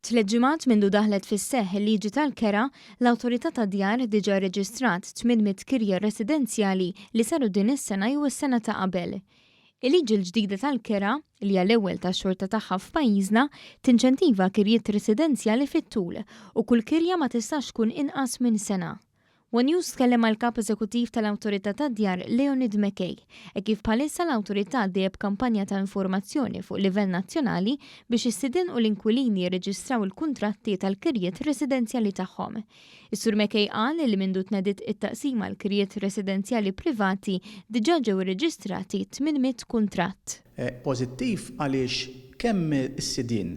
Tliet ġimgħat mindu daħlet fis-seħħ il-liġi tal-kera, l-Awtorità tad-Djar diġà rreġistrat 800 kirja residenzjali li saru din is-sena jew is-sena ta' qabel. Il-liġi l-ġdida tal-kera, li hija l-ewwel tax-xorta tagħha f'pajjiżna, tinċentiva kirjiet residenzjali fit-tul u kull kirja ma tistax tkun inqas minn sena. One News tkellem mal-Kap Eżekuttiv tal-Awtorità tad-Djar Leonid McKay, hekk kif bħalissa l-Awtorità għaddejja b'kampanja ta' informazzjoni fuq livell nazzjonali biex is-sidien u l-inkwilini jirreġistraw il-kuntratti tal-kirjiet residenzjali tagħhom. Is-Sur McKay qal li mindu tnediet it-taqsima għall-kirjiet residenzjali privati diġà ġew irreġistrati 800 kuntratt. Pożittiv għaliex kemm is-sidien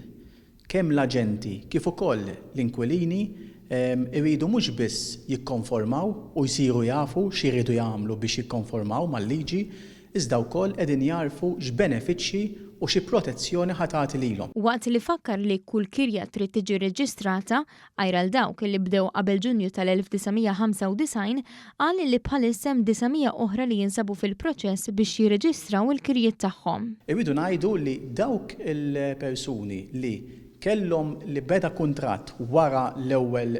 Kemm l-aġenti kif ukoll l-inkwilini jridu mhux biss jikkonformaw u jsiru jafu x'iridu jagħmlu biex jikkonformaw mal-liġi, iżda wkoll qegħdin jagħrfu x'benefiċċji u xi protezzjoni ħa tagħti lilhom. Waqt li fakkar li kull kirja trid tiġi rreġistrata, għajr għal dawk li bdew qabel Ġunju tal-1995, qal li bħalissa hemm 900 oħra li jinsabu fil-proċess biex jirreġistraw il-kirjiet tagħhom. Irridu ngħidu li dawk il-persuni li kellhom li beda kuntratt wara l-ewwel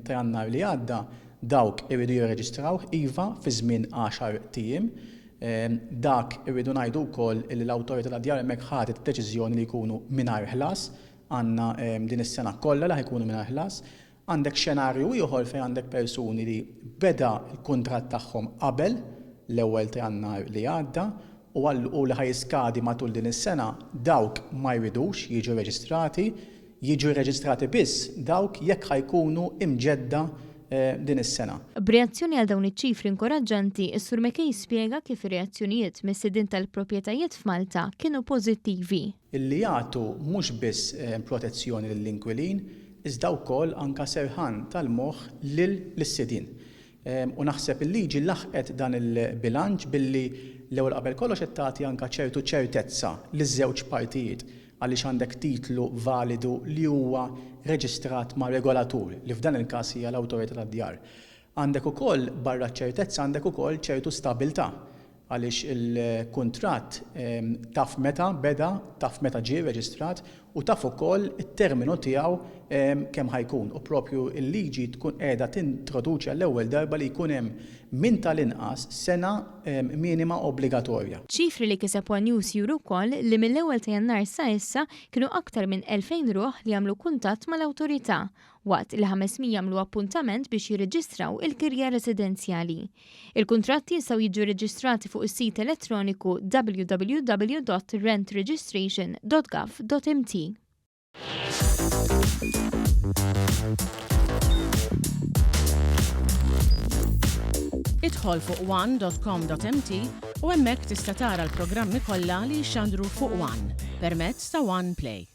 ta' Jannar li għadda, dawk iridu jirreġistrawh iva fi żmien għaxart ijiem. Dak irridu ngħidu wkoll li l-Awtorità tad-Djar hemmhekk ħadet id-deċiżjoni li jkunu mingħajr ħlas. Għandna din is-sena kollha li ħa jkunu mingħajr ħlas. Għandek xenarju ieħor fejn għandek persuni li beda l-kuntratt tagħhom qabel l-ewwel ta' Jannar li għadda u u li ħa jiskadi matul din is-sena, dawk ma jridux jiġu rreġistrati, jiġu rreġistrati biss dawk jekk ħa jkunu imġedda din is-sena. B'reazzjoni għal dawn iċ-ċifri inkoraġġanti, is-Sur McKay spjega kif ir-reazzjonijiet mis-sidien tal-proprjetajiet f'Malta kienu pożittivi. Illi jagħtu mhux biss protezzjoni lill-inkwilin iżda wkoll anke serħan tal-moħħ lil lis-sidien. U naħseb il-liġi laħqet dan il-bilanċ billi l-ewwel qabel kollox qed tagħti anke ċertu ċertezza liż-żewġ partijiet għaliex għandek titlu validu li huwa reġistrat ma' regolatur li f'dan il-każ hija l-Awtorità tad-Djar. Għandek ukoll barra ċ-ċertezza għandek ukoll ċertu stabilità għaliex il-kuntratt taf meta beda, taf meta ġie rreġistrat u taf ukoll it-terminu tiegħu kemm ħa jkun u proprju l-liġi tkun qiegħda tintroduċi għall-ewwel darba li jkun hemm minn tal-inqas sena minima obbligatorja. Ċifri li kiseb one News juru wkoll li mill-ewwel ta' Jannar sa issa kienu aktar minn 2,000 ruħ li għamlu kuntatt mal-Awtorità waqt li 500 għamlu appuntament biex jirreġistraw il-kirja residenzjali. Il-kuntratti jistgħu jiġu rreġistrati fuq is-sit elettroniku www.rentregistration.gov.mt. Idħol fuq one.com.mt u hemmhekk tista' tara l-programmi kollha li jixxandru fuq One permezz ta' One Play.